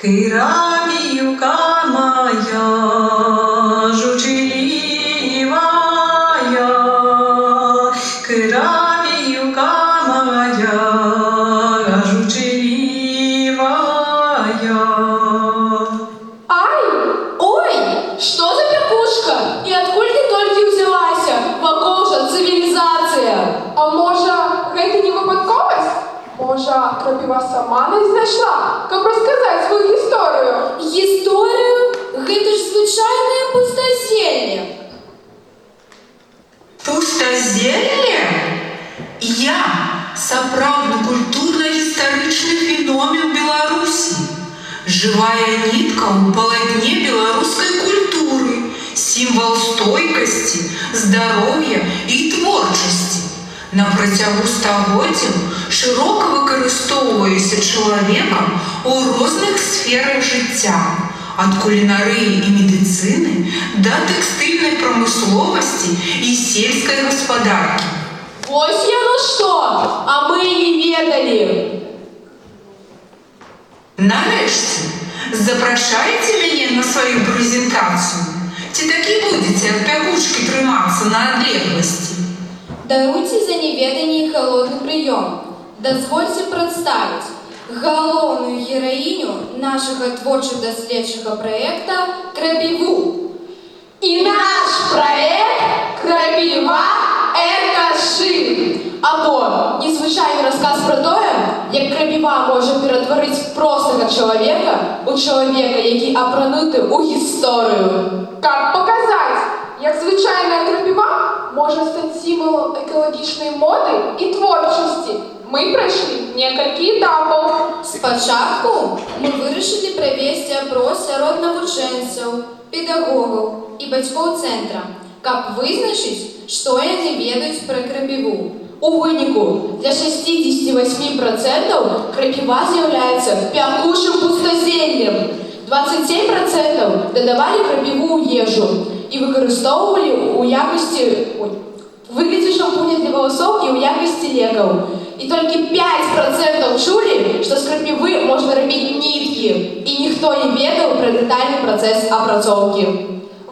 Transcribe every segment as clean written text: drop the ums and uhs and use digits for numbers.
Крапіўка мая жучылівая, крапіўка мая жучылівая. Ай! Ой! Што за пякушка? І адкуль ты толькі ўзялася? Вакол жа цывілізацыя! А можа, гэта не выпадковасць? Можа, крапіва сама нас знайшла, каб расказаць сваю гісторыю? Гісторыю? Гэта ж звычайнае пустазелле. Пустазелле? Я сапраўдны культурна-гістарычны феномен Беларусі. Жывая нітка ў палатне беларускай культуры, сімвал стойкасці, здароўя і творчасці. На працягу стагоддзяў шырока выкарыстоўваюся чалавекам у розных сферах жыцця, ад кулінарыі і медыцыны да тэкстыльнай прамысловасці і сельскай гаспадаркі. Вось яно што! А мы і не ведалі! Нарэшце, запрашаеце мяне на сваю прэзентацыю? Ці так і будзеце ад пякучкі трымацца на адлегласці? Даруйце за неведанне і халодны прыём. Дазвольце прадставіць галоўную гераіню нашага творча-даследчага праекта «Крапіву». І наш праект «Крапіва это шик». Або незвычайны расказ пра тое, як крапіва можа ператварыць простага чалавека ў чалавека, які апрануты ў гісторыю. Каб паказаць, як звычайная крапіва можа стаць сімвалам экалагічнай моды і творчасці, мы прайшлі некалькі этапаў. Спачатку мы вырашылі правесці апрос сярод навучэнцаў, педагогаў і бацькоў цэнтра, каб вызначыць, што яны ведаюць пра крапіву. У выніку для 68% крапіва з'яўляецца пякучым пустазеллем. 27% дадавалі крапіву ў ежу і выкарыстоўвалі ў якасці, ой, у выглядзе шампуня для валасоў і ў якасці лекаў. І толькі 5% чулі, што з крапівы можна рабіць ніткі, і ніхто не ведаў пра дэтальны працэс апрацоўкі.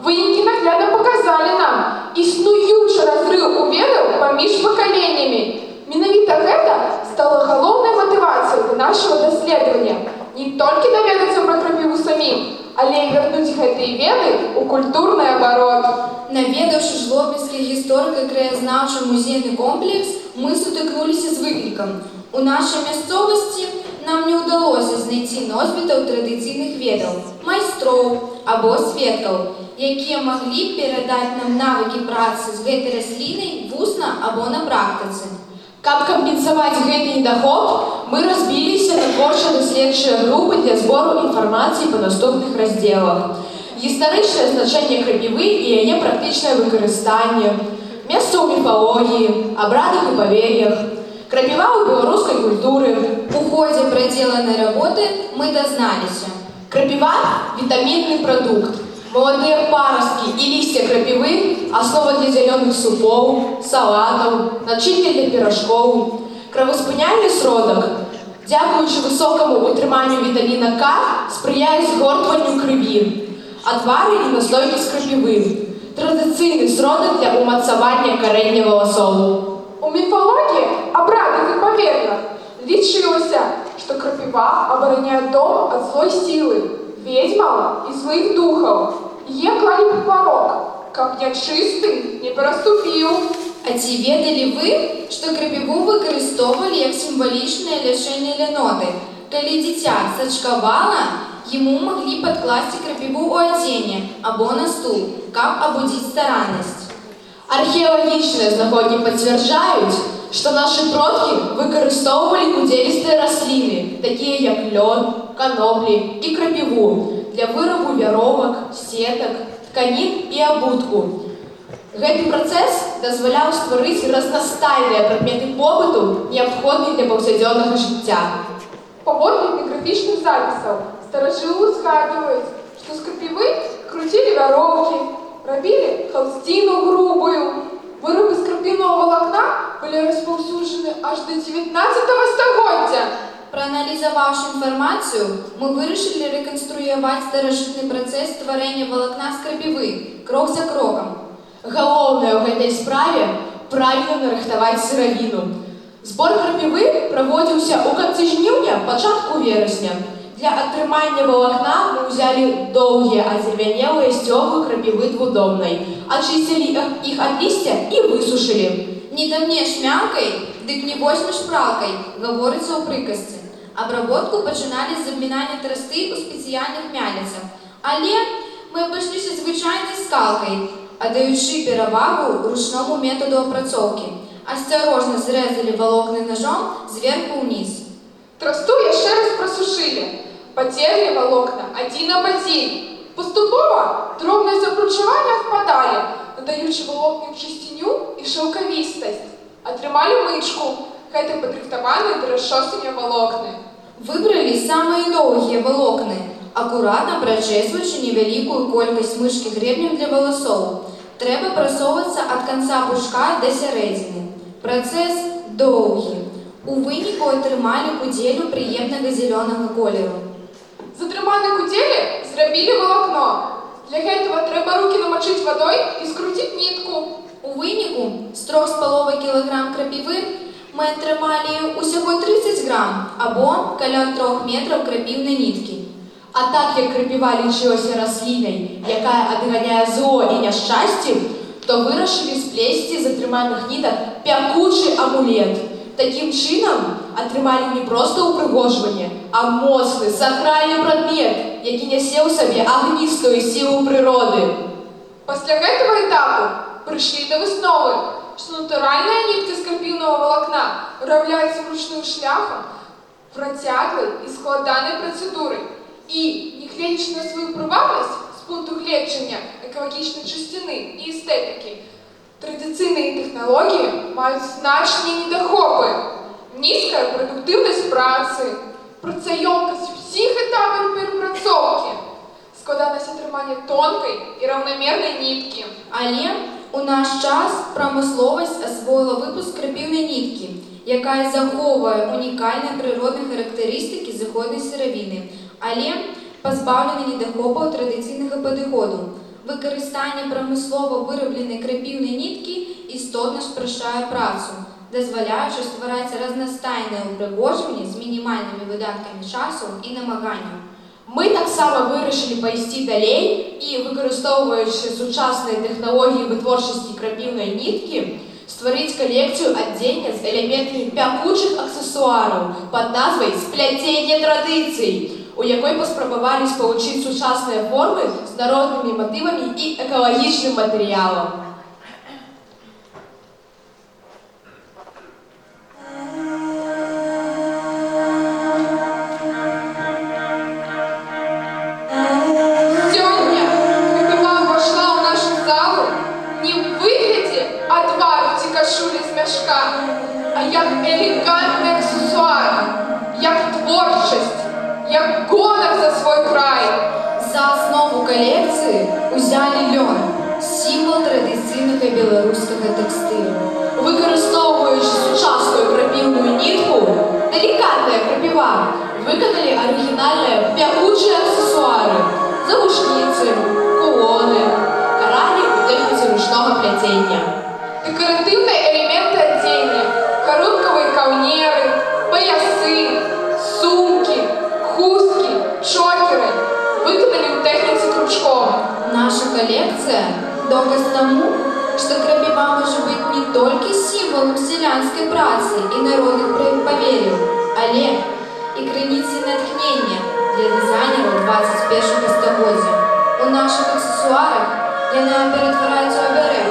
Вынікі наглядна паказалі нам існуючы разрыў у ведаў паміж пакаленнямі. Менавіта гэта стала галоўнай матывацыяй для нашага даследавання. Не толькі даведацца пра крапіву самім, але і вярнуць гэтыя веды ў культурны абарот. Наведаўшы Жлобінскі гісторыка-краязнаўчы музейны комплекс, мы сутыкнуліся з выклікам. У нашай мясцовасці нам не ўдалося знайсці носьбітаў традыцыйных ведаў, майстроў або сведкаў, якія маглі б перадаць нам навыкі працы з гэтай раслінай вусна або на практыцы. Каб кампенсаваць гэты недахоп, мы разбіліся на творча-даследчыя групы для збору інфармацыі па наступных раздзелах: гістарычнае значэнне крапівы і яе практычнае выкарыстанне, месца ў міфалогіі, абрадах і павер'ях, крапіва ў беларускай культуры. У ходзе праделанай работы мы дазналіся. Крапіва – вітамінны прадукт. Маладыя парасткі і лісце крапівы – аснова для зялёных супоў, салатаў, начынка для піражкоў. Кроваспыняльны сродак, дзякуючы высокаму ўтрыманню вітаміна К, спрыяе згортванню крыві. Адвары і настойкі з крапівы. Традыцыйны сродак для ўмацавання карэння валасоў. У міфалогіі, абрадах і павер'ях лічылася, што крапіва абараняе дом ад злой сілы, ведзьмаў і злых духаў. Яе клалі пад парог, каб нячысты не пераступіў. А ці ведалі вы, што крапіву выкарыстоўвалі як сімвалічнае лячэнне ляноты? Калі дзіця сачкавала, яму маглі падкласці крапіву ў адзенне або на стул, каб абудзіць стараннасць. Археалагічныя знаходкі пацвярджаюць, што нашы продкі выкарыстоўвалі кудзелістыя расліны, такія як лён, каноплі і крапіву, для вырабу вяровак, сетак, тканін і абутку. Гэты працэс дазваляў стварыць разнастайныя прадметы побыту, неабходныя для паўсядзённага жыцця. Паводле этнаграфічных запісаў старажылы ўзгадваюць, што з крапівы круцілі вяроўкі, рабілі хаўсціну грубую. Вырабы з крапіўнага валакна былі распаўсюджаны аж да 19 стагоддзя. Прааналізаваўшы інфармацыю, мы вырашылі рэканструяваць старажытны працэс стварэння валакна з крапівы, крок за крокам. Галоўнае ў гэтай справе — правільна нарыхтаваць сыравіну. Збор крапівы праводзіўся ў канцы жніўня, пачатку верасня. Для атрымання валакна мы ўзялі доўгія адзервянелыя сцёблы крапівы двудомнай, ачысцілі іх ад лісця і высушылі. Не дамнеш мялкай, дык не возьмеш пралкай, гаворыцца ў прыказцы. Абработку пачыналі з абмінання трасты ў спецыяльных мяліцах. Але мы абышліся звычайнай скалкай, адаючы перавагу ручному метаду апрацоўкі. Асцярожна зрэзалі валокны нажом зверху ўніз. Трасту яшчэ раз прасушылі. Пацерлі валокна адзін аб адзін. Паступова дробныя запручаванні адпадалі, надаючы валокнам чысціню і шаўкавістасць. Атрымалі мычку, гэта падрыхтаваныя да расчосвання валокны. Выбралі самыя доўгія валокны, акуратна прачэсваючы невялікую колькасць мышкі грэбнем для валасоў. Трэба прасоўвацца ад канца пучка да сярэдзіны. Працэс доўгі. У выніку атрымалі кудзелю прыемнага зялёнага колеру. З атрыманай кудзелі зрабілі валакно. Для гэтага трэба рукі намачыць вадой і скруціць нітку. У выніку з 3,5 кілаграм крапівы мы атрымалі ўсяго 30 грам або каля 3 метраў крапіўнай ніткі. А так як крапіва лічылася раслінай, якая адганяе зло і няшчасці, то вырашылі сплесці з атрыманых нітак пякучы амулет. Такім чынам атрымалі не проста ўпрыгожванне, а моцны сакральны прадмет, які нясе ў сабе агністую сілу прыроды. Пасля гэтага этапу прыйшлі да высновы, што натуральная нітка з крапіўнага валакна вырабляецца вручную шляхам працяглай і складанай працэдуры. І, нягледзячы на сваю прывабнасць з пункту гледжання экалагічнай чысціны і эстэтыкі, традыцыйныя тэхналогіі маюць значныя недахопы. Нізкая прадуктыўнасць працы, працаёмкасць усіх этапаў перапрацоўкі, складанасць атрымання тонкай і раўнамернай ніткі. Але у наш час прамысловасць асвоіла выпуск крапіўнай ніткі, якая захоўвае унікальныя прыродныя характарыстыкі зыходнай сыравіны, але пазбаўлена недахопаў традыцыйнага падыходу. Выкарыстанне прамыслова вырабленай крапіўнай ніткі істотна спрашчае працу, дазваляючы ствараць разнастайныя ўпрыгожванні з мінімальнымі выдаткамі часу і намаганняў. Мы таксама вырашылі пайсці далей і, выкарыстоўваючы сучасныя тэхналогіі вытворчасці крапіўнай ніткі, стварыць калекцыю адзення з элементамі пякучых аксесуараў пад назвай «Спляценне традыцый», у якой паспрабавалі спалучыць сучасныя формы з народнымі матывамі і экалагічным матэрыялам. Сёння крапіва ўвайшла ў нашу залу не ў выглядзе адвару ці кашулі з мяшка, а як элегантны аксесуар, як творчасць, як гонар за свой край. За аснову калекцыі ўзялі лён, сімвал традыцыйнага беларускага тэкстылю. Выкарыстоўваючы сучасную крапіўную нітку, далікатная крапіва, выканалі арыгінальныя пякучыя аксесуары, завушніцы, кулоны, каралі ў тэхніцы ручнога пляцення. Дэкаратыўныя элементы адзення, карункавыя каўнеры, паясы, сумкі, хусткі, чокеры выканалі ў тэхніцы кручком. Наша калекцыя — доказ таму, што крапіва можа быць не толькі сімвалам сялянскай працы і народных павер'яў, але і крыніцай натхнення для дызайнераў 21 стагоддзя. У нашых аксесуарах яна ператвараецца ў абярэг,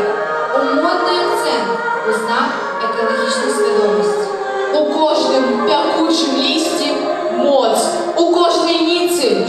у модны акцэнт, у знак экалагічнай свядомасці. У кожным пякучым лісці моц, у кожнай нітцы